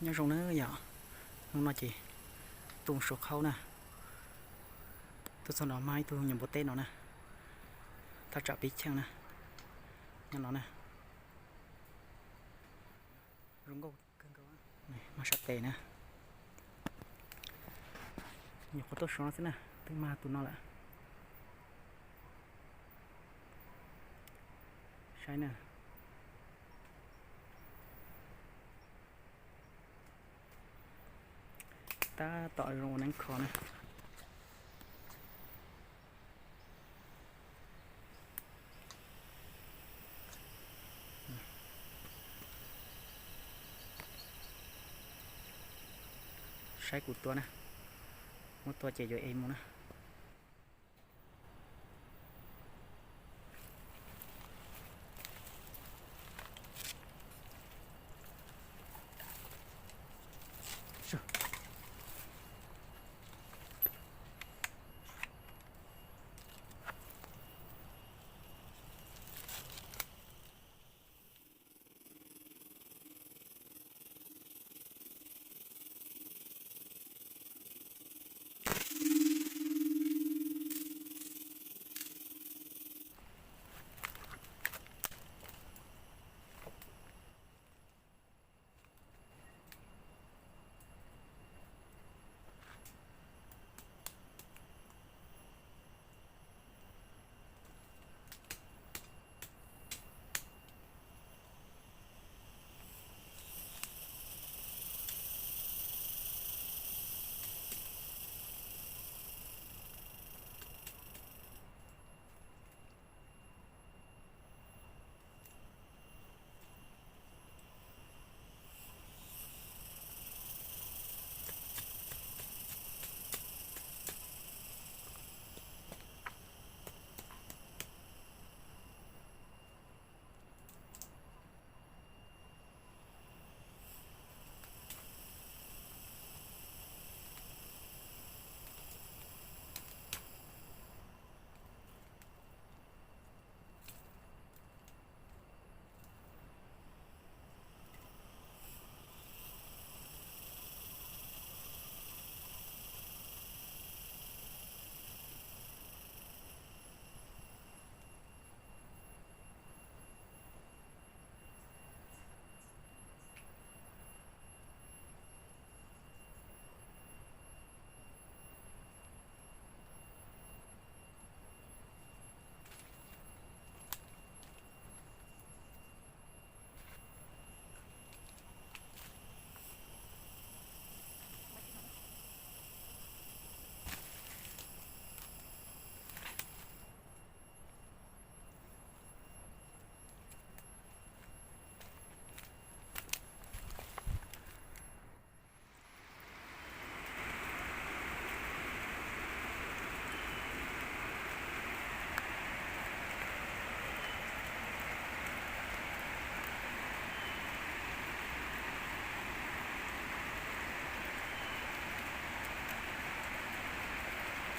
Nyob zoo na yom, hnub no ces tuaj mus suav qhaub na, tuaj txog no mag ib tug nyuam npua teb no na, thaj tsam peb cheej na, nyob no na, zoo nkauj kawg nkaus, mag sab tes na, nyuam qhuav tuaj suav no xwb na, twb mag tus no lawm, saib na. Tab tom zoo ua neeb kho na. Saib kuv tua na, muab tua ces yuav ev mus na.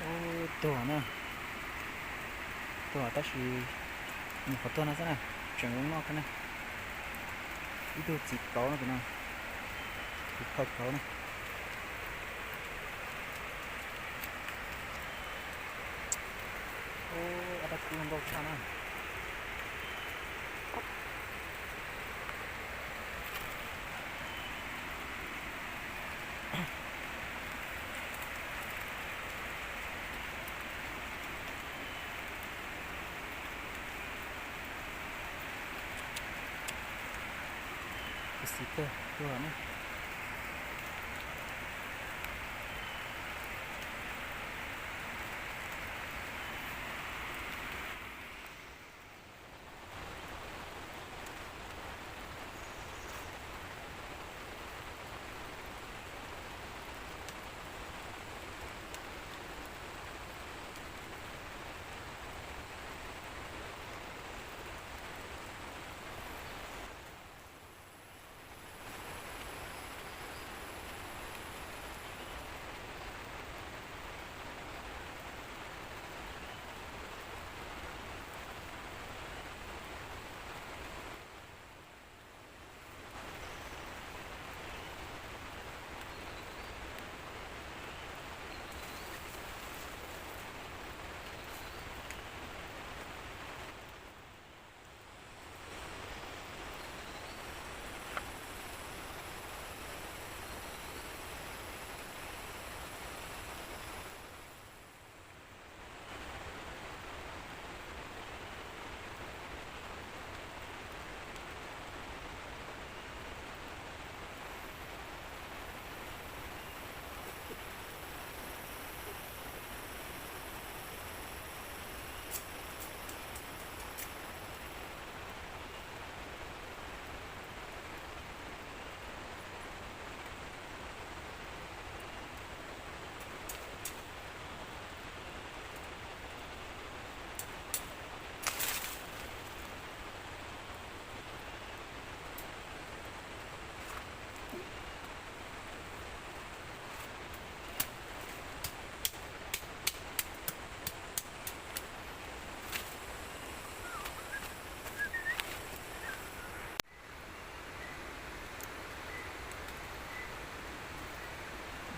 Ub, tuag na. Tuag tab sis nyuam qhuav tuag no xwb na, tseem ua noj kawg na. Ib tug txiv kauv no tus no, tus phawj kauv na. Ub, ob dab kub zoo nkauj tshaj na. Kuv xis kawg tuag na.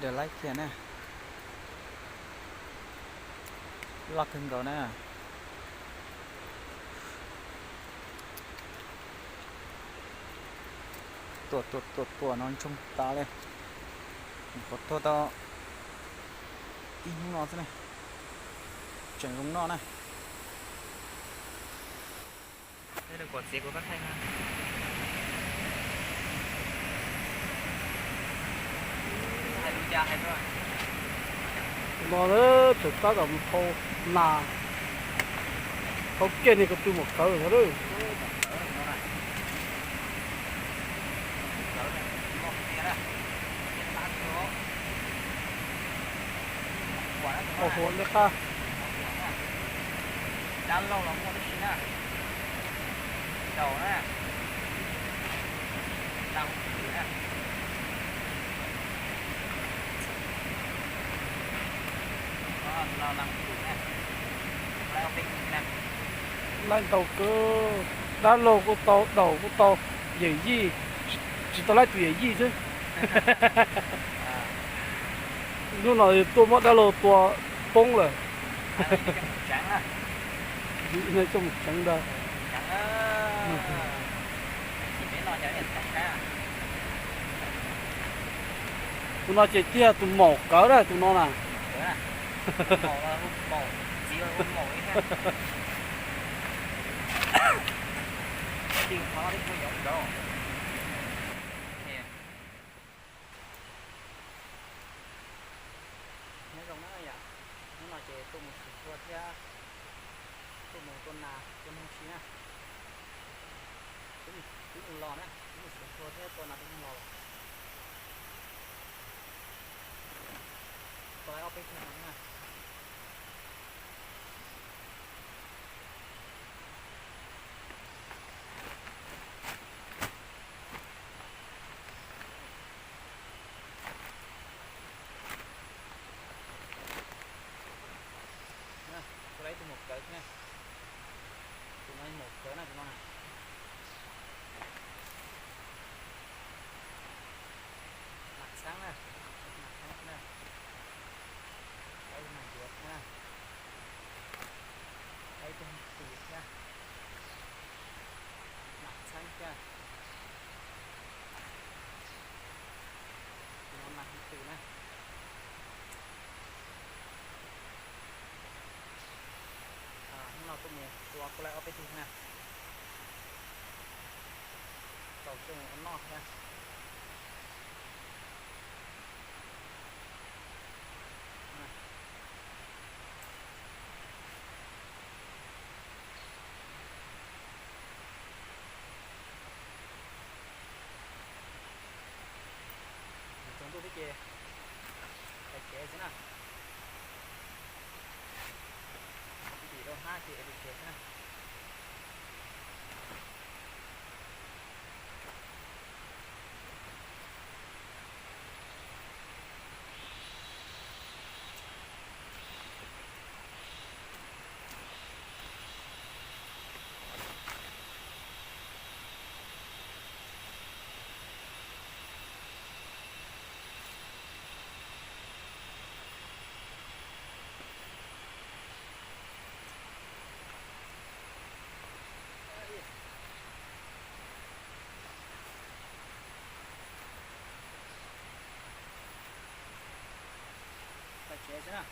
Lawv laib kiag na. Loj kawg nkaus na. Tuam tuam tuam tuam no ntsoog tas li. Qhov tuag tau ib hnub no xwb na. Tseem zoo noj na. No tseem tab tom mus thau nas, thau kiag niag ko tw maum kawv no. Au, huam li qab. Dab laug los muaj tib si na. Daus na. Leej twg na. Leej twg na. Laib ntau kawg, dab laug kuj tau, daus kuj tau, yawm yij, tsis tau laib tus yawm yij xwb. Hnub no tuaj muab dab laug tua poob lawm. Coj mus tseev ntag. Tus no ces tiag tus maum kawv na, tus no na. Nyob zoo na yom, hnub no ces tuaj mus xyuas tshuaj thiab tuaj mus tua nas tua noog si na. Twb mus los na, twb mus xyuas tshuaj thiab tua nas tua noog los lawm. Tua lawm ob peb tug no na. Tua lawm ib tug maum kawv xwb na. Tus no maum kawv na, tus no na. Nas txheeb na, nas txheeb xwb na. Lawv ib tug nas yuav thiab na. Lawv ib tug twm thiab. Nas txheeb thiab. Tus no nas twm na. Hnub no tuaj mus tua kuj laib ob peb tug na. Txaus coj mus ua noj thiab. Tsaus ntuj thiab ces pais tsev xwb na. Dim rau hnab ces es pais tsev xwb na. Pais tsev xwb na.